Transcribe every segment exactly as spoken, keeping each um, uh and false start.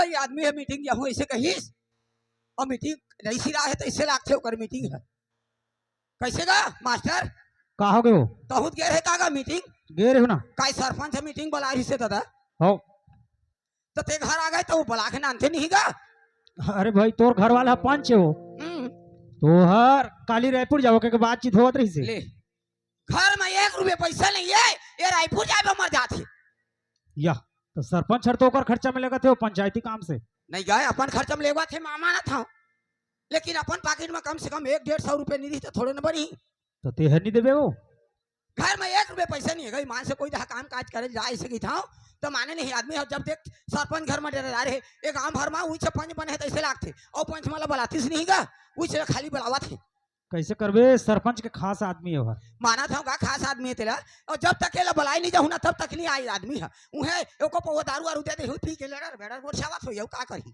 ये आदमी ह मीटिंग जाहूं अइसे कहिस, अउ मीटिंग नइ सिरा हे त अइसे लागथे ओकर मीटिंग ह। कइसे गा मास्टर? का हो गे हो? तहूं त गे रहे का गा मीटिंग? गे रहे हो ना। काय सरपंच ह मीटिंग बलाय रिहिसे ददा? हो। त तें घर आ गे त ओ बला के नानथे नहीं गा? अरे भाई, तोर घर वाला ह पंच हे वो। हम्म। तोहर काली रायपुर जावो के बातचीत होवत रहिसे। ले, घर म एक रुपया पइसा नइ हे, ये रायपुर जाय बर मर जाथे। या, त सरपंच हर तो ओकर खर्चा में लगत हे, वो पंचायती काम से। नइ गा, अपन खर्चा में लेगवाथे, मैं मानत हंव, लेकिन अपन पाकिट में कम से कम एक डेढ़ सौ रुपया नइ रही त थोड़े न बनी। त तेहर नइ देबे वो? घर में एक रुपया पइसा नइ हे, ईमान से कोई दहा काम काज करे जाय सकित हंव, त माने नहीं आदमी ह। जब देख सरपंच घर में डेरा रहे, एक गांव भर में उइच पंच बने हे त अइसे लागथे, अउ पंच मन ला बलातिस नहीं गा, उइच ला खाली बलावत हे। कइसे करबे, सरपंच के खास आदमी हे वो। मानत हंव गा खास आदमी हे तेला, अउ जब तक एला बलाय नइ जाहूं ना, तब तक नइ आय आदमी ह। उहें एको पउवा दारू वारू दे देहूं, पी के लड़र बेड़र गोठियावत होही, अउ का करही।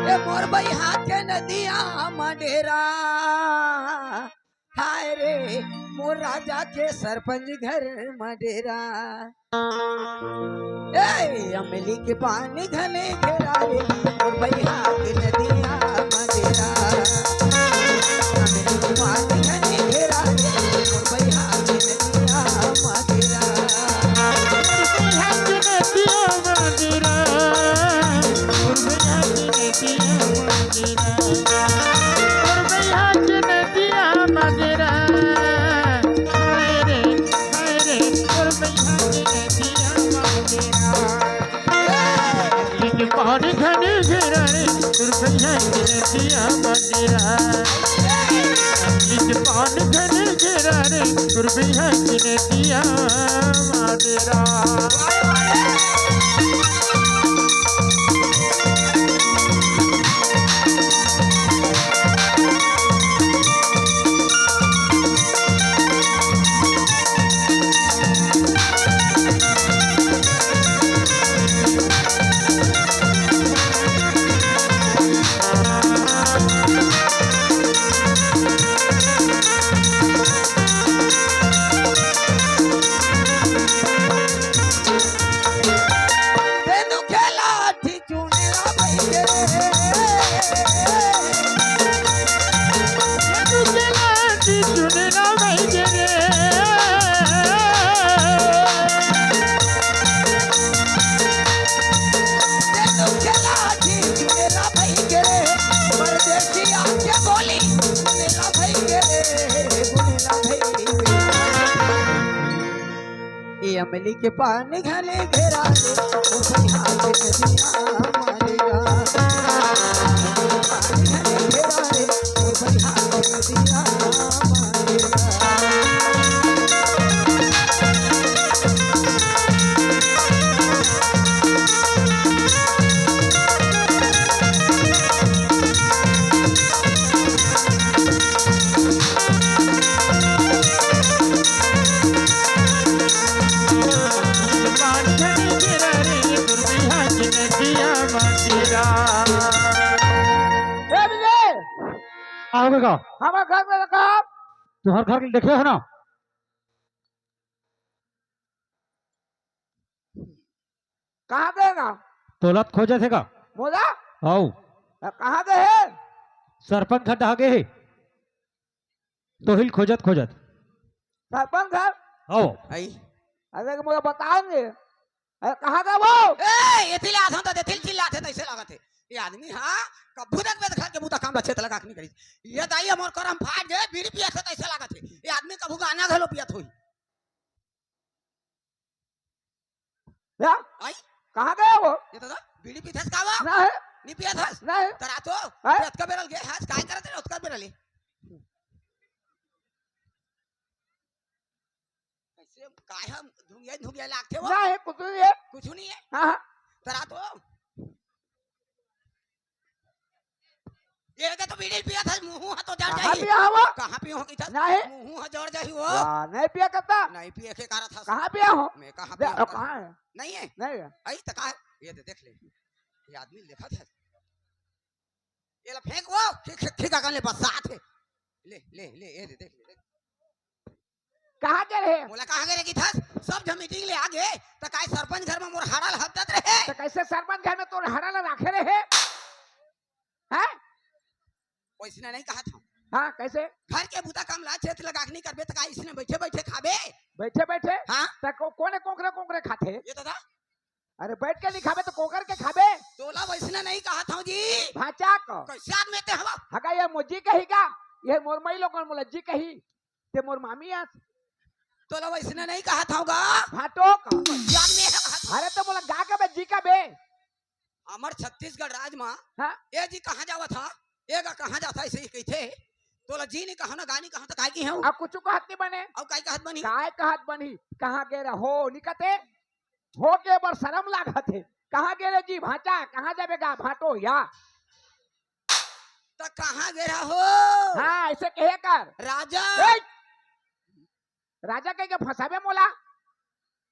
ए मोर बइहा के नदिया म डेरा, हाय रे, मोर राजा के सरपंच घर म डेरा। ए, अमली के पानी घने घेरा रे, मोर बइहा के नदिया म डेरा। अमली के पानी घने घेरा रे, मोर बइहा के नदिया म डेरा। मोर बइहा के नदिया म डेरा, मोर बइहा के नदिया म डेरा। मोर बइहा के नदिया म डेरा। हाय रे, हाय रे, मोर बइहा के नदिया म डेरा। अमली के पानी घने घेरा रे, मोर बइहा के नदिया म डेरा। अमली के पानी घने घेरा रे, मोर बइहा के नदिया म डेरा। तेनू खेला चुनरा भाई के रे। ये तू के लाठी चुनरा भाई के रे। ये तू के लाठी चुनरा भाई के रे। परदेसिया के बोली चुनरा भाई के रे, चुनरा भाई के रे। ए अमली के पान घने घेरा रे, ओ भैया के नदिया मारेगा। पान घने घेरा रे, ओ भैया के नदिया मारेगा। ए विजय, आओगे का? हमारे घर में रखा। तुम्हारे घर के देखे हो ना? कहाँ गए ना? तोला त खोजत हे का? मोला? हव। अ, कहाँ गए हे? सरपंच घर डहा गए हे। तोहिल खोजत खोजत। सरपंच घर? हव। आई। अरे, मोला बताओ ने। अरे, कहाँ गए वो? ए, एती ले आथन त एती ले चिल्लाथे, तइसे लागत हे। ये आदमी, हाँ, कभू तक बेदखल के बुता काम रचे त लगा के नहीं करी। ये दाई, हमर करम फाट गए, बीड़ी पियत हे, तइसे लागत हे। ये आदमी कभू गाना घलो पियत होई। या? आई? कहाँ गए वो? ये तो ना, बीड़ी पीथस का वो? नहीं। नहीं पियत हस? नहीं। तरा तो, हैं? रात का बेरल गए हस, काय करत रहे, रात का बेरल? कइसे, काय हम धुंगिया, धुंगिया लागथे वो? नहीं, कुछ नहीं है। कुछ नहीं है? हाँ, हाँ। तरा तो, ये दे तो बीड़ी पिया था, मुंह हा तो जड़ कहाँ जाही। पिया हवा? कहाँ पियो हो किथा? नहीं। मुंह हा जड़ जाही वो। वाह, नहीं पिया करता। नहीं पिए के कारण था। कहाँ पिया हो? मैं कहाँ दे, पिया ओ, हूँ? कहाँ है? नहीं है? नहीं है। आई तो कहाँ है? ये दे, देख ले। ये आदमी देखा था। एला फेंक वो। ठीक, ठीक, ठीक, अकन ले बसात हे। ले, ले, ले, ए दे, देख ले, देख। कहाँ गे रहे? मोला कहाँ गे रहे किथस? सब झन मीटिंग ले आ गे, त काय सरपंच घर में मोर हाड़ा ल हफ्तत रहे? त कैसे सरपंच घर में तोर हाड़ा ल राखे रहे? हैं? वैसने नहीं कहत हूँ। हाँ, कैसे? घर के बुता काम ला छेत लगा के नहीं करबे, त काय इसने बैठे बैठे खाबे? बैठे बैठे? हाँ। त को-, कोने कोकरे कोकरे खाथे? ये दादा। अरे, बैठ के नहीं खाबे त कोकर के खाबे? तोला वैसने नहीं कहत हूँ जी। भाचा को। कैसे आदमी ते हवा? हगा ये मोजी कही गा, ये मोर मई लोगन मोला जी कही। ते मोर मामी आस। तोला वैसने नहीं कहत हूँ गा। भाटो का। कैसे आदमी हवा? अरे, त मोला गा कबे, जी कबे? हमर छत्तीसगढ़ राज मा हाँ। ए जी कहाँ जावत हा? ए गा कहाँ जात हा? ऐसे ही कहिथे। तोला जी नहीं कहा ना, गा नहीं कहा, त काय की हूँ? अब कुछ कहत नहीं बने। अब काय कहत बनी? काय कहत बनी? कहाँ गे रहो? निकते? हो के बर शरम लागत हे। कहाँ गे रे जी भाचा? कहाँ जाबे गा भाटो या? त कहाँ गे रहो? हाँ, ऐसे कहे कर। राजा। ए! राजा कह के फंसाबे मोला।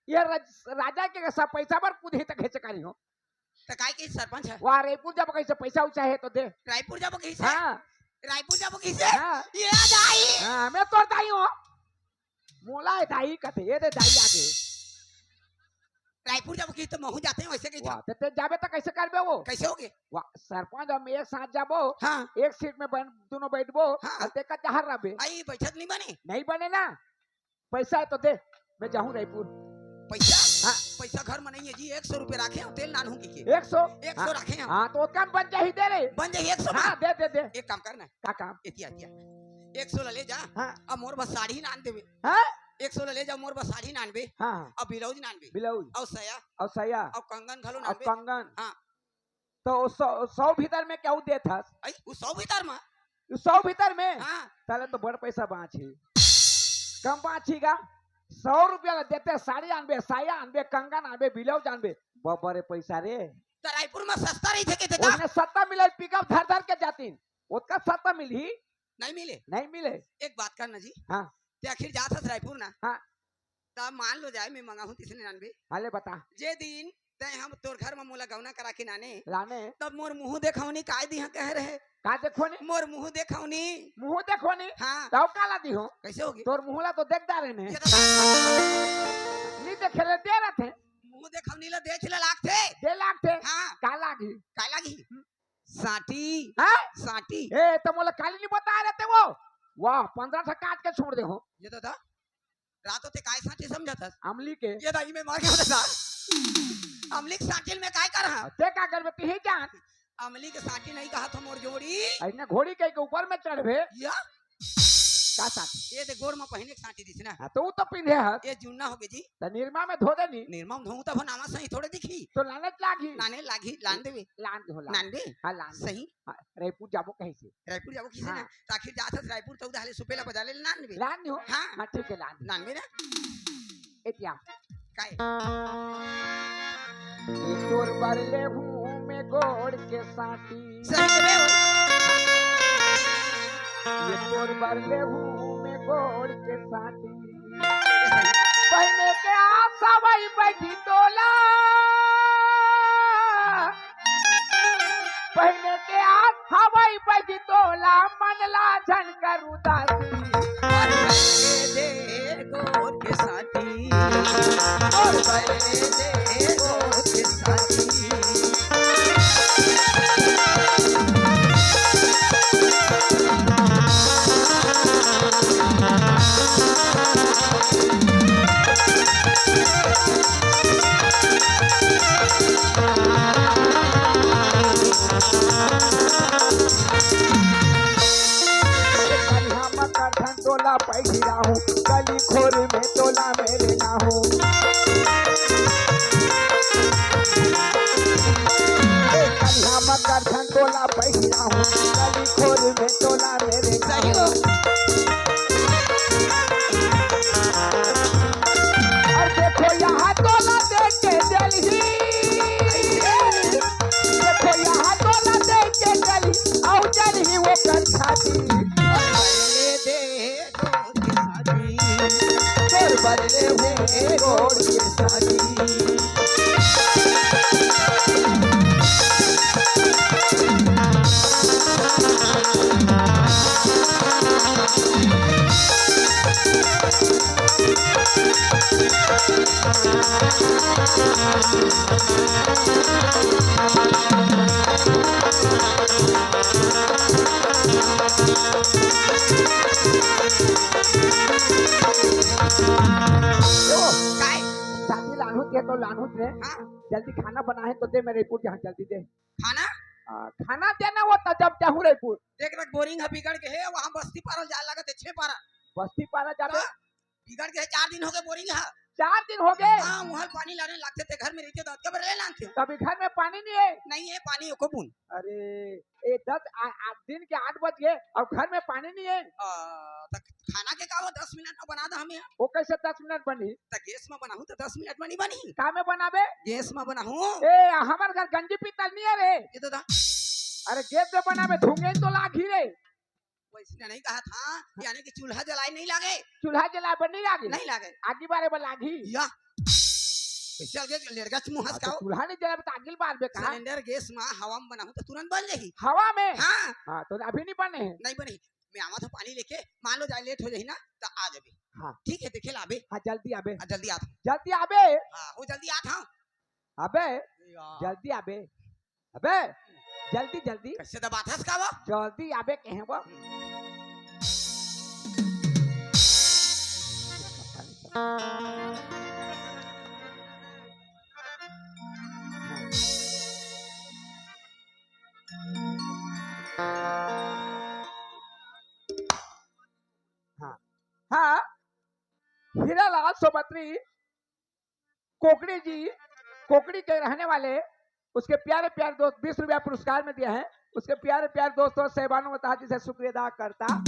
ये राज-, राजा के सब पैसा बर कुछ ही तक हेचे करी हो। त काय की सरपंच है? वाह, रायपुर जब कहीं से पैसा उचा है तो दे। रायपुर जब कहीं से? हाँ। रायपुर जब कहीं से? हाँ। ये दाई। हाँ, मैं तोर दाई हूँ। मोला ए दाई कथे, ये दे दाई आगे। रायपुर जब कहीं तो महू जाते हैं, वैसे कहीं वाह, तो। ते, ते जाबे त कैसे करबे वो? कैसे होगे? वाह, सरपंच हम एक साथ जाबो, हाँ। एक सीट में बन-, दोनों बैठबो, हाँ। और ते का जहर रबे। आई बैठत नहीं बने? नहीं बने ना। पैसा है तो दे, मैं जाहूँ रायपुर। पैसा? हाँ। पैसा घर में नहीं है जी, एक सौ रुपये राखे हो, तेल नान हूँ की के। एक सौ? एक सौ हाँ। राखे हो। हाँ, तो कम बन जाही, दे रे। बन जाही एक सौ हाँ, में? दे, दे, दे। एक काम करना। का काम? एतिया, एतिया। एक सौ ला ले जा, हाँ। अब मोर बस साड़ी नान देबे। हाँ? एक सौ ला ले जा, मोर बस साड़ी नानबे। हाँ, हाँ। अब ब्लाउज नानबे। ब्लाउज। और सया। और सया। और कंगन घलो और नानबे। कंगन। हाँ। तो सौ, सौ भीतर में क्या देत हस? आई, वो सौ भीतर में? वो सौ भीतर में? हाँ। ताले तो बड़ पैसा बाँची। कम बाँची गा। सौ रुपया ला देते, साड़ी आनबे, साया आनबे, कंगन आनबे, ब्लाउज आनबे। बब्बा रे पैसा रे। त रायपुर में सस्ता रहिथे के देता? ओतने सस्ता मिले, पिकअप धर धर के जातीन। ओतका सस्ता मिलही? नहीं मिले। नहीं मिले। एक बात करना जी। हाँ। ते आखिर जात हस रायपुर ना? हाँ। तब मान लो जाए, मैं मंगाहूँ तिसने नानबे। हाँ, ले बता। जे दिन तैं हम तोर घर में मोला गौना करा के नाने, लाने। तब मोर मुँह देखौनी काय दिहा कहे रहे? का देखौनी? मोर मुँह देखौनी। मुँह देखौनी? हाँ। तब काला दिहो? कैसे होगी? तोर मुँह ला तो देख डारे ने। ये तो नहीं देखे ले दे रहे थे। मुँह देखौनी ला देख ले लागथे। दे लागथे। हाँ। का लागी? का लागी? हम्म। साटी। हाँ? साटी। ए, तो मोला काली नहीं बता रहे थे वो। वाह, पन्द्रह ठा काट के छोड़ दे हो। ये दादा, रातो ते काय साटी समझत हस? अमली के। ये दाई में मार के बता। अमली के साटी में काय कर हा? ते का करबे, तिही जान। अमली के साटी नहीं कहा था मोर जोड़ी। ऐसने घोड़ी के, के ऊपर में चढ़बे। या? का साटी? ये दे गोड़ में पहिने के साटी दिस ना। हाँ, तो वो तो पिंधे हस। ये जुन्ना हो गए जी। त निरमा में धो देनी। निरमा में धोऊं तब नामा सही थोड़े दिखी। तो लानत लागी। लाने लागी, लान देवे। लान दे हो, लान। लान दे? हाँ, लान दे। सही। हाँ, रायपुर जाबो कहीं से। रायपुर जाबो किसे हाँ। ना? त आखिर जात हस रायपुर त उधाले सुपेला बजा ले लान देवे। लान दे हो? हाँ। हाँ, ठीक है, लान दे। लान दे ना? एतिया। काय? तोर बर ले हूँ मैं गोड़ के साटी। सही में हो। ये तोर बर ले हूँ मैं गोड़ के साटी। पहिने के आस हवई बैठी तोला, पहिने के आस हवई बैठी तोला, मन ला झन कर उदासी। और बैले दे गोर के साटी, और बैले दे गोर के साटी। करिहा मकर धन तोला पैठी राहूं, कली खोर में तोला मेरे नाहूं। ए, करिहा मकर धन तोला पैठी राहूं, कली खोर में तोला मेरे नाहूं। और देखो यहाँ तोला देख के जलही। देखो यहाँ तोला देख के जलही, औ जलही ओकर छाती। तोर बदले हुए गोड़ के साथी। ओ, काय? साथी लानहूत हे तो लानहूत रे। हाँ। जल्दी खाना बना हे तो दे, मैं रईपुर जाहूँ, जल्दी दे। खाना? आ, खाना देना वो तो जब जाहूँ रईपुर। देख, देख, बोरिंग ह बिगड़ गे हे, वहाँ बस्ती पारा जाए लागत हे, छे पारा। बस्ती पारा जाबे? हाँ, बिगड़ गे हे, चार दिन हो गे बोरिंग ह। चार दिन हो गे? हाँ, वहाँ पानी लाने लागथे, ते घर में रहिथे त कब ले लानथे? तभी घर में पानी नहीं है। नहीं है पानी एको बूंद। अरे, ए, दस, आ, आ, दिन के आठ बज गे अउ घर में पानी नहीं है। आ, त खाना के का वो दस मिनट में बना दा हमें? वो कैसे दस मिनट बनही? त गैस में बनाहूँ त दस मिनट में नहीं बनही। का में बनाबे? गैस में बनाहूँ। ए, हमर घर गंजी पीतल नहीं है रे। ये तो दा। अरे गैस में बनाबे, धुंगे तो लागही रे। वैसने नहीं कहा था, यानी कि चूल्हा जलाए नहीं लागे। चूल्हा जलाए बर नहीं लागे? नहीं लागे। आगी बारे बर लागही। या। कैसे लगे लेड़गा मुँह हाँ, हंस तो का हो? चूल्हा नहीं जलाबे त आगी बारबे का? सिलेंडर गैस में हवा में बनाहूँ त तुरंत बन जाही। हवा में? हाँ। हाँ, तो अभी नहीं बने हे। नहीं बने। मैं आवा था पानी लेके, मान लो जाए लेट हो जाही ना, त आ जाबे। हाँ। ठीक है, देखे लाबे। हाँ, जल्दी आबे। हाँ, जल्दी आ था। जल्दी आबे। हाँ, वो जल्दी आ था। अबे, या। जल्दी आबे। अबे, जल्दी, जल्दी। कैसे दबाथस का वो? जल्दी आबे कहे वो। हाँ। हाँ। हीरालाल सोबतरी कोकड़ी जी, कोकड़ी के रहने वाले, उसके प्यारे प्यारे दोस्त बीस रुपया पुरस्कार में दिया है। उसके प्यारे प्यारे दोस्तों, सैबानो वताहत जी से शुक्रिया अदा करता।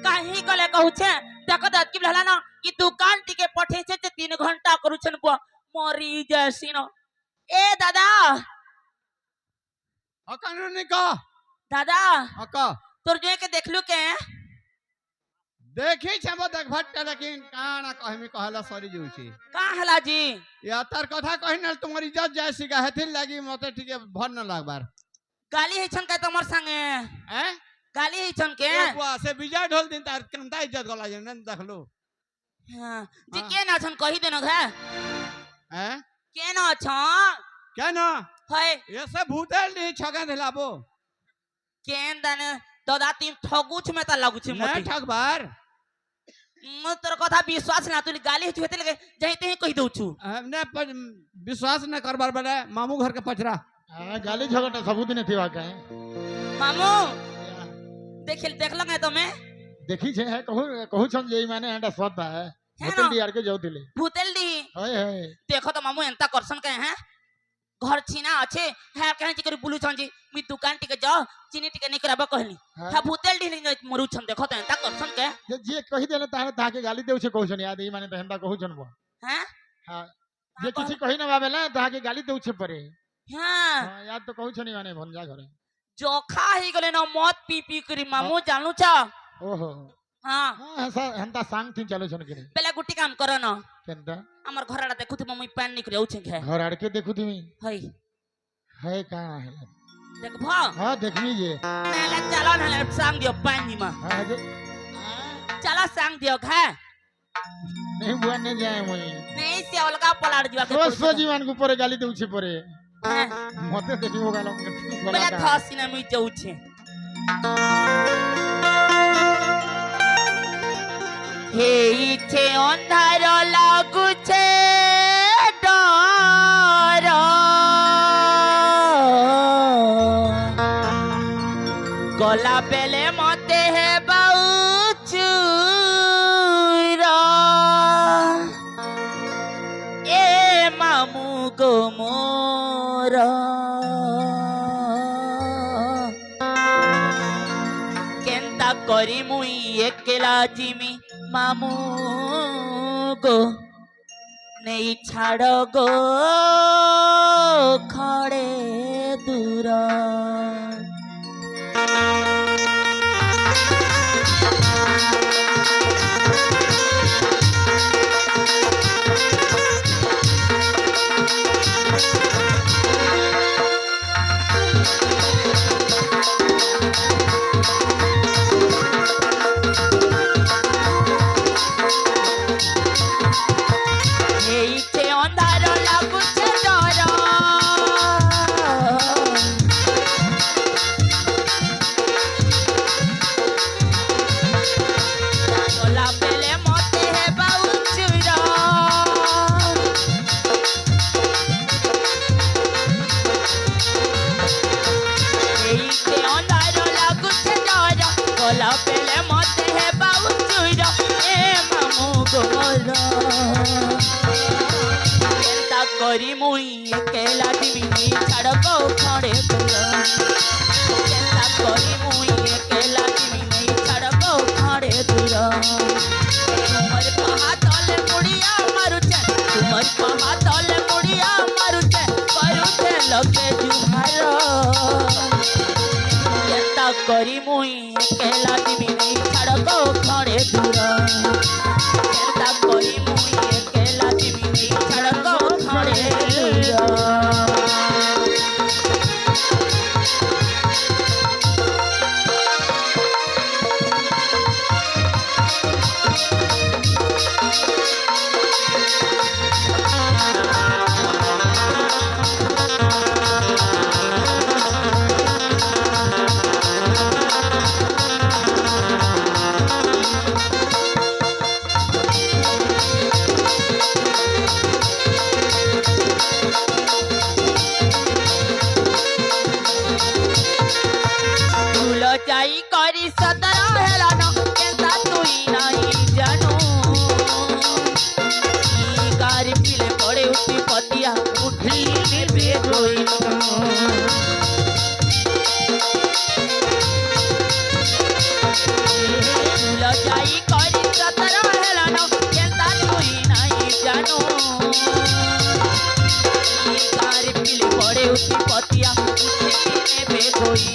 काहे कले कहू छे, देखो दाद की भला ना, कि दुकान टिके पठे छे, ते तीन घंटा करू छन बुआ, मरी जैसी न। ए दादा। अका नु निका। दादा। अका। तोर जो के देखलू के? देखी छे वो देख भट्टा, लेकिन काना कहमी कहला सरी जू छी। का हला जी? या तर कथा कही न तुम्हारी इज्जत जाय सी गहे थी लगी मते ठीक है भर न लागबार। गाली ही छन के तमर संगे। हैं? गाली ही छन के। ए बुआ से विजय ढोल दिन तार कंता इज्जत गला जन देख लो। हाँ, जी हाँ। के ना छन कही देनो घे? हैं? के ना छन? के ना? है। ये सब भूतेल नहीं छगे दिलाबो। केन दाने ददा तीन ठगुछ में ता लगुछ नहीं मोती। ठगबार। म तोर कथा विश्वास ना, तू गाली ही छुएते लगे, जही ते ही कही दऊ छु। हमने पर विश्वास न करबार बने मामू घर के पचरा। हाँ, गाली झगड़ा सबूत नहीं थी वाकई। मामू, या। देखिल, देख लो तो मैं। देखी छे है, कहू, कहू छन जे माने हंडा सत है। है भूतल ना? डी आर के जाऊ दिले। भूतल डी। हाय, हाय। देखो तो मामू एंता करसन कहे हैं। घर छीना अच्छे, है कहे जी करी बुलू छन जी, मी दुकान टिके जाओ, चीनी टिके नहीं कराबा कहली। हाँ। है भूतल डी नहीं मरू छन, देखो तो एंता करसन के। जे, जे कही देले ताहे ताके गाली देउ छे कहू छन याद, ई माने तो हंडा कहू छन वो। हैं? हाँ। जे हाँ, किसी कही ना बाबेला, ताके गाली देउ छे परे। हाँ। हाँ, याद तो कहू छन माने भंजा घरे। जोखा ही गले न मत पी पी करी मामू, हाँ। जानू छा? ओहो। हाँ। हाँ, ऐसा हंता सांग थी चलो छन के नहीं। पहले गुटी काम करो न। केंदा? हमर घर आड़ा देखू थी मम्मी पैन निकले उछे है। घर आड़ के देखू थी मी। हई। है कहाँ है? देखबो? हाँ, देखबी जे। नहले चलो, नहले सांग दियो पानी में। हाँ, जो। चलो सांग दियो, खा। नहीं बुआ, नहीं जाए वही। नहीं से अलगा पलाड़ जुआ के सो, कुछ सो तो। जीवन को परे गाली दे उछे परे। हाँ। मते देखी होगा लोग। बोला था। था सीना में जाऊ छे। हे इथे अंधार लागु छे डर। गला बेले मते हे बाऊ चुरा। ए मामू गो मोर, केन्ता करी मुई एकेला जिमी मामू गो, नेई छाड़ गो खड़े दूर। करी मुई एकेला जिमी नेई छाड़ गो खड़े दूर। केन्ता करी मुई एकेला जिमी नेई छाड़ गो खड़े दूर। तुमर पहा तले मुड़िया मारुचे, तुमर पहा तले मुड़िया मारुचे, करुचे लगे जुहार। केन्ता करी मुई एकेला जिमी नेई छाड़ गो खड़े दूर। केन्ता करी मुई एकेला जिमी नेई छाड़ गो खड़े दूर। भूल जाई करी सतरा हेला न, केन्ता तुई नाई जानू। ई गारी पिले पड़े उठी पतिया, उठी में बेगोई। भूल जाई करी सतरा हेला न, केन्ता तुई नाई जानू। ई गारी पिले पड़े उठी पतिया, उठी में बेगोई।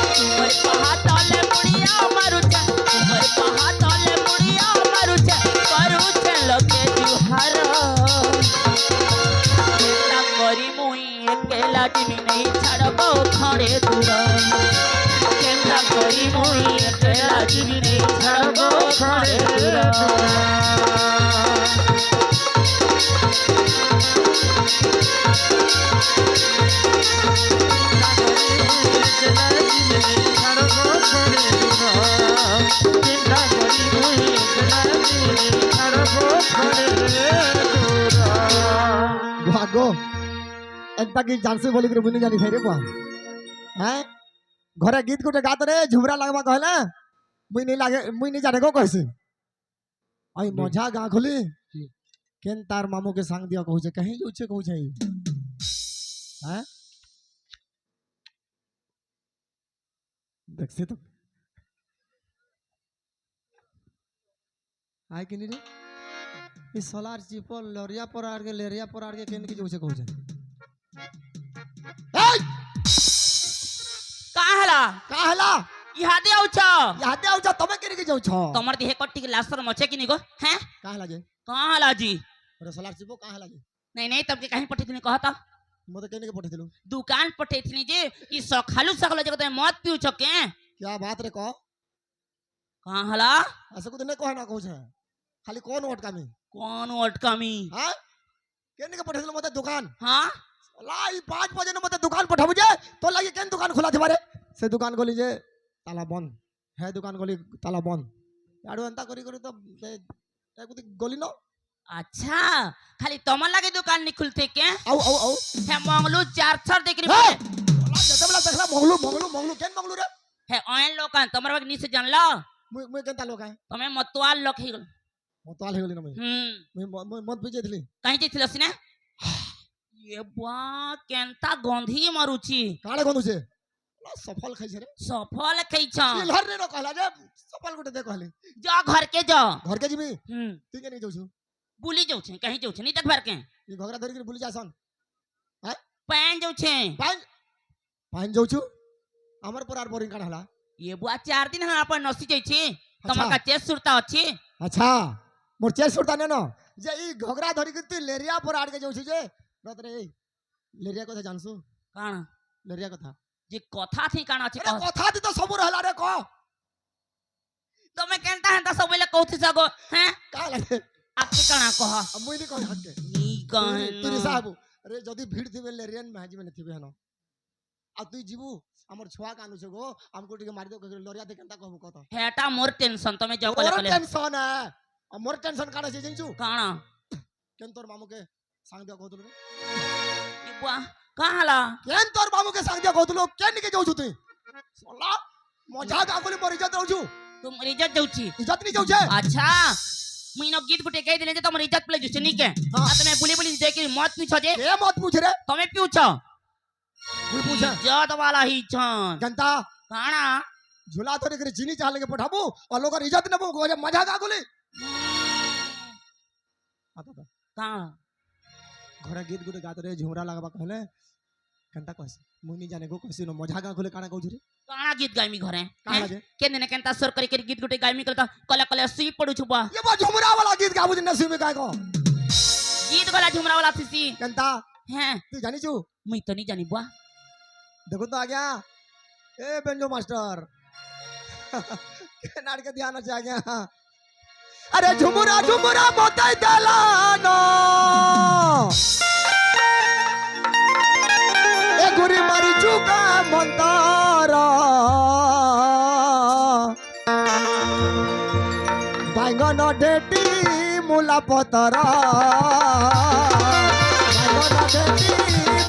तुमर पहा तले मुड़िया मारुचे, तुमर पहा तले मुड़िया मारुचे, करुचे लगे जुहार। केन्ता करी मुई एकेला जिमी नेई छाड़ गो खड़े दूर। केन्ता करी मुई एकेला जिमी नेई छाड़ गो खड़े दूर। भागो। एकटा गीत जानसे बोली करे मुई नी जानी थे रे बुआ। हैं? घरे गीत गोटे गात रे, झुमरा लगबा कहला। मुई नी लागे, मुई नी जाने गो कहसे। आई मजा गाँव खोली। केन्ता मामू के संग दिया कहू छे, कहीं जाऊ छे कहू छे। हैं? देखसे तो। आय कि नी रे? ई सोलार चिपल लरिया पर आड़ के, लेरिया पर आड़ के केन के जाऊ छे कहू छे। ए! का हला? का हला? इहादे आऊ छ। इहादे आऊ छ, तमे केन के जाऊ छ? तमर देहे कट्टी के लासर मचे कि नी गो? हैं? का हला जे? का हला जी? अरे सोलार चिपो का हला जे? नहीं, नहीं, तब के कहीं पट्टी तूने कहा था? मोते केने के पठेथिलु? दुकान पठेथिनी जे, ई सखालू सखालू जगह ते मत पीऊ छके। क्या बात रे, कह। कहाँ हला? ऐसे कुछ नहीं कहे ना कुछ है। खाली कौन अटकामी? कौन अटकामी? हाँ? केने के पठेथिलु मोते दुकान? हाँ? ला, ई पाँच बजे ने मोते दुकान पठाबू जे, तो लागे केन दुकान खुला थी बारे? से दुकान खोली जे, ताला बंद। है दुकान खोली, ताला बंद। याडू अंता करी करी तो, ए, ए, कुछ गोली न। अच्छा, खाली तमर लागे दुकान नहीं खुलते के? आउ, आउ, आउ। हे मंगलू चार सर देख रही हे! बोले। बोला, जैसे बोला, देख ला, मंगलू, मंगलू, मंगलू, केन मंगलू रे? हे ऑयन लोग हैं, तमर वक्त नहीं से जान ला। मुझे, मुझे केन तालो का है? तमें मतवाल लोग ही। मतवाल ही गली ना मैं। हम्म। मैं म-, मैं मत पीजे थी। कहीं जी थी लसी ने? ये बा, केंता गंधी मरुची। काले गंधु से? ना सफल खाई छे रे। सफल खाई छा। चिल्हर रे रो कहला जे, सफल गुटे दे कहले। जा घर के जा। घर के जिमी? हम्म। ठीक है, नहीं जाऊ छु। बुली जाऊ छे, कहीं जाऊ छे, नहीं तक भर के। ये घोघरा धरी के बुली जा सन। हैं? पान जाऊ छे। पान, पान जाऊ छु। हमर पर आर बोरिंग काढ़ हला। ये बुआ चार दिन हम अपन नसी जाई छी। तमर अच्छा। का चेस सुरता अछि। अच्छा। मोर चेस सुरता ने न। जे ई घोघरा धरी के तू लेरिया पर आड़ के जाऊ छु जे। रत रे, लेरिया कथा जानसु? काण? लेरिया कथा। जे कथा थी काण अछि अरे कह। कथा थी तो सब रहला रे कह। तमे केंता हेंता सबैले कहथि सगो, हैं? का लागे? आके कणा कह। अब मुई नहीं कह हक के। नी कहे तू रे ना। साहब, अरे जदी भीड़ थी बेले रेन में हाजी में थी बेहनो। अब तू जीवू, हमर छुआ कानू छे गो, हमको टिके मार दो, लरिया दे केंता कहबो कहता। हेटा मोर टेंशन, तमे जाओ कले तोर कले। टेंशन है। अब मोर टेंशन काढ़ा छे जिंचू। काणा? केन तोर मामू के सांग दिया कहतुलो। ई बुआ, कहाँ हला? केन तोर बाबू के सांग दिया कहतुलो, केन के जाऊ छु तू? सोला, मजा का बोली मोर इज्जत रहू छु। तुम इज्जत जाऊ छी। इज्जत नहीं जाऊ छे। अच्छा, मुई न गीत गुटे कह दिले जे तुम इज्जत पले जुसे नहीं के। हाँ। आ तमे बुली बुली जे कि मत पूछो जे। के मत पूछ रे? तमे पूछो। कोई पूछे? इज्जत वाला ही छन। जनता। काणा? झूला तो रे चीनी चाह लेके पठाबू और लोग इज्जत न बो, मजा का बोली। आता था। कहाँ? घरे गीत गुटे गात रहे, झुमरा लगाबा कहले। कंता कहस, मुई नहीं जाने गो, कहसी न मजा गाँव खुले काना कहू रे। काना गीत गाइमी घरे? काना हैं? जे? केन दिने कंता सोर करी करी गीत गुटे गाइमी कल तो कले कले सुई पड़ू छुबा। ये बा झुमरा वाला गीत गाबू दिन सुई में गाय को। गीत गला झुमरा वाला थीसी। कंता? हैं? तू जानी छू? मुई तो नहीं जानी बुआ। देखो तो आ गया। ए बेंजो मास्टर। के नाड़ के ध्यान से आ गया। अरे झुमुरा झुमुरा बताई देलानो। ए गुरी मारी चुका मंतारा। बांगन ढेटी मुला पतरा। बांगन ढेटी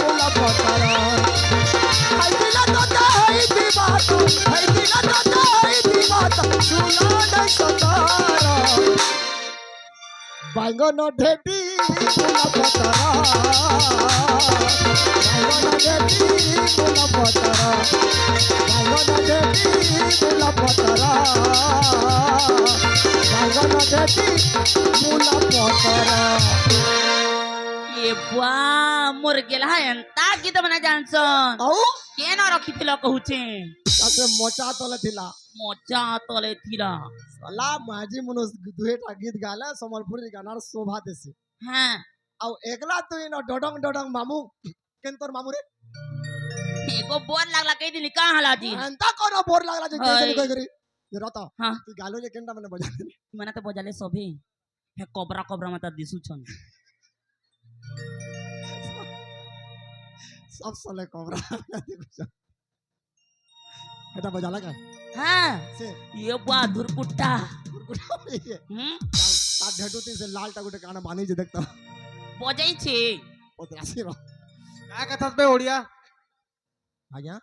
मुला पतरा। हाय दिला तो हाय दी बात, हाय दिला तो हाय दी बात, सुना नहीं सतारा। बांगन ढेटी मुला पतरा। बांगन ढेटी मुला पतरा। बांगन ढेटी मुला पतरा। बांगन ढेटी मुला पतरा। ये बुआ, मोर गेला एंता गीत बना जानसन। औ? के ना रखी थिला कहू छे? ताके मोचा तले थिला। मोचा तले थिला। साला माझी मनुष दुहेटा गीत गाला, संबलपुरी गाना शोभा देसी। हाँ। औ एकला तू इन डडंग डडंग मामू, केन तोर मामू रे? एको बोर लागला कह दिली, कहाँ हला जी? अंता कोनो बोर लागला जे हई। कह दिली, कह करी। ये रहता। हाँ। तू गालो जे केंडा मने बजा दे। मने तो बजाले सभी। हे कोबरा कोबरा माता दिसु छन। सब सले कोबरा। एटा बजाला का? हाँ। से। ये बा धुरकुट्टा। धुरकुट्टा ये। हम्म? ता, ता ढेटू ती से लाल टागुटे काना बानी जे देखता। बजाई छे। ओ तेरा से रो। का कथस बे ओड़िया? आ गया?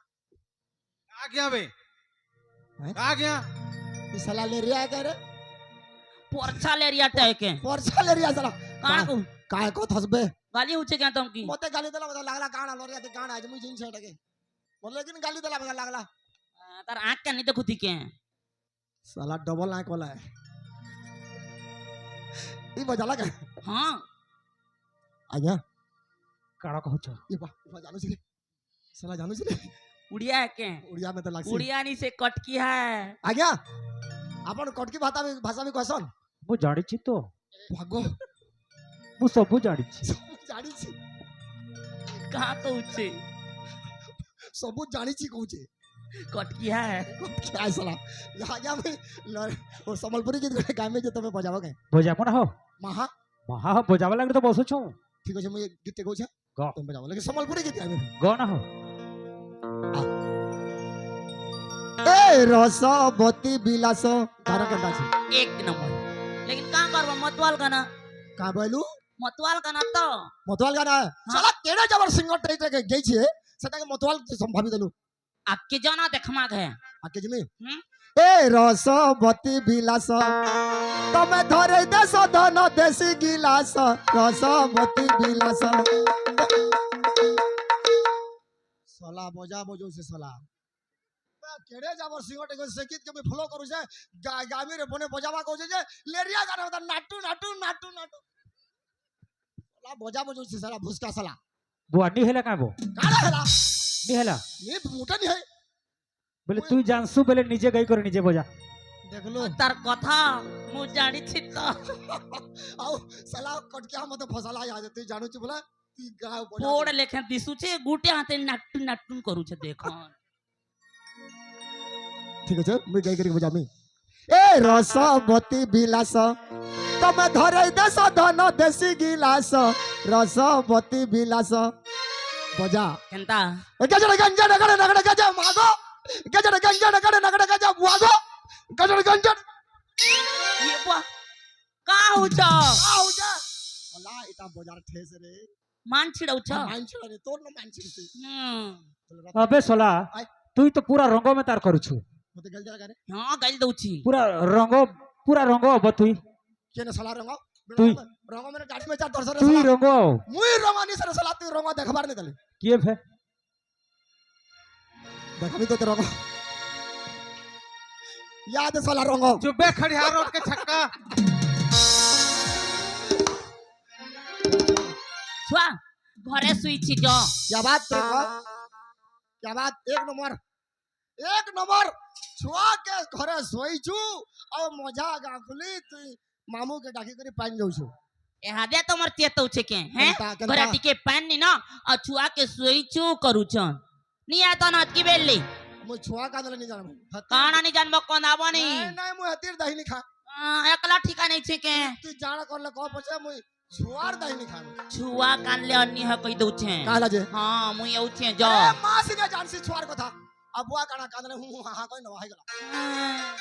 का गया बे? हैं? का गया? ई साला लेरिया है क्या रे? पोरछा लेरिया टाइप के। पोरछा लेरिया साला। का का, को? का को थस बे? गाली उठे क्या तुमकी? मते गाली देला, मते लागला गाना लोरिया ते गाना आज मुझे इन छेड़ के। बोले लेकिन गाली देला, मते लागला। आ, तार आँख का नहीं देखो थी के? साला डबल आँख वाला है। ई बजाला का? हाँ। आ गया? काड़ा कहू छ? ये बा, ये बा, जानू छी रे। साला जानू छी रे। उड़िया है के? उड़िया में तो लागसी। उड़िया नहीं से कटकी है। आ गया? अपन कटकी भाषा में, भाषा में कहसन? वो जानी छी तो। भागो। वो सब वो जानी छी। सब जानी छी। कहाँ कहुचे? सबू जानी छी कहुचे। कटकिया है। कटकिया है साला। यहाँ जा मैं ल-, वो संबलपुरी गीत गाए में जो तुम्हें बजावा गए। बजाबो ना हो। महा? महा हो, बजावा लगे तो बसो छो। ठीक है, मैं गीत गाऊँ छे। गा। तुम बजावा लगे संबलपुरी गीत गाए में। गा ना हो। आ। ए रसवती बिलास। गाना गंदा छे। एक नंबर। लेकिन कहाँ करबो मतवाल गाना? कहाँ बोलू? मतवाल गाना तो। मतवाल गाना है। हाँ। साला केड़े जबर सिंगर टेक टेक गई छे, सेटा के मतवाल तो संभावी देलू। आके जाना देखमाग है। आके जिमी? हम्म? ए रसवती बिलास, तमे धरे देश धन देसी गिलास, रसवती बिलास। साला बजा बजो से साला। बा, केड़े जाबर सिंगर टेक से गीत के मैं फॉलो करू छे, गा-, गामी रे बने बजावा कहू छे जे, लेरिया गाना बता, नाटू, नाटू, नाटू, नाटू। साला बजा बजो छे साला, भुसका साला। बुआ, नी हेला का बो? काला हेला? नी हेला? नी, मोटा नी है। बोले, तू जानसु बोले, निजे गई करो, निजे बजा। देख लो। तार कथा, मु जानी छी तो। आओ, साला कटकिया मत फसला आ जाते, जानू छी बोला, तू गाँव बजा पोड़ दे। लेखे दिसु छे, गुटे हाथे नाटू, नाटू करू छे, देखो। ठीक है, चल, मैं गाई करी बजा में। ए रसवती बिलास, तमे धरे देश धन देसी गिलास, रसवती बिलास। बजा। केनता? ए गजर गंजन नगड़ नगड़ गजा मागो, गजर गंजन नगड़ नगड़ गजा बुआगो, गजर गंजन। ये बुआ, का हो जा? का हो जा? भला इटा बजार ठेस रे। मान छिड़ौ छ? हाँ, मान छिड़ा रे, तोर न मान छिड़ती। हम्म। अबे सोला, आय। तू तो पूरा रंगो में तार करू छु। मते गल जरा करे। हाँ, गल दऊ छी। पूरा रंगो, पूरा रंगो अब तू। के न साला रंगो? तू। रंगो मेरे गाड़ी में चार दर्शन तू ही साला। रंगो। मुई रंगो नहीं सर साला, तू रंगो देखबार नहीं तले। किए फे? देख अभी तो ते रंगो। याद है साला रंगो। चुप्पे खड़िया रोड के छक्का। छुआ, घरे सुई छी जो। क्या बात है, वाह। क्या बात, एक नंबर, एक नंबर। छुआ के घरे सोई छु, और मजा गाखुली तू मामू के डाकी करी पानी जाऊ छु। ए हादे तो मर चेतौ छे के, हैं? केनता, केनता? घरे टिके पानी नी ना, और छुआ के सोई छु करू छन। नी आता ना अतकी बेली। मु छुआ का दले नी जानबो। काना नी जानबो कोन आबो नी। नहीं, नहीं, मु हतीर दही नी खा। आ, एकला ठिका नहीं छे के। तू जाना कर ले को पछे मु छुआर दही नी खा। छुआ कान ले अन्नी है कही दऊ छे। काला जे? हाँ, मु येऊ छे जो। अरे माँ सीधे जान सी छुआर कथा। अब बुआ काना कान ले हूँ, हूँ, हाँ, हाँ, कोई ना, हाय गला।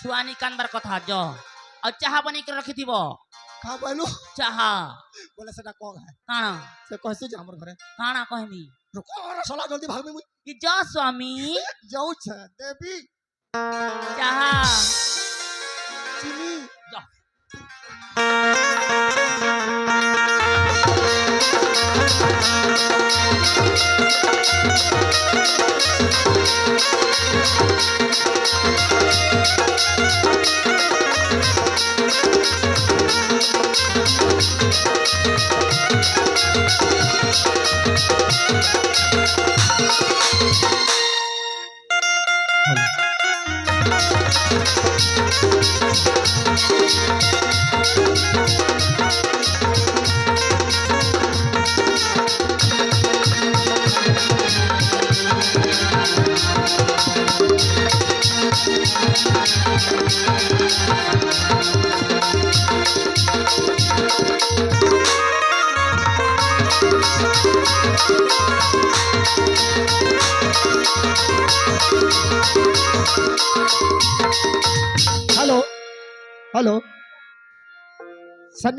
छुआ नी कान बर कथा जो। और चाहा बनी के रखी थी वो। का बोलू? चाहा। बोले सेटा कौन है? काना? से कहसे जा हमर घरे। काना कहमी? रुको, अरे साला जल्दी भाग में मुई। कि जा स्वामी। जाऊ छे, देवी। चाहा। चीनी। जा। Hello, hello, Sunny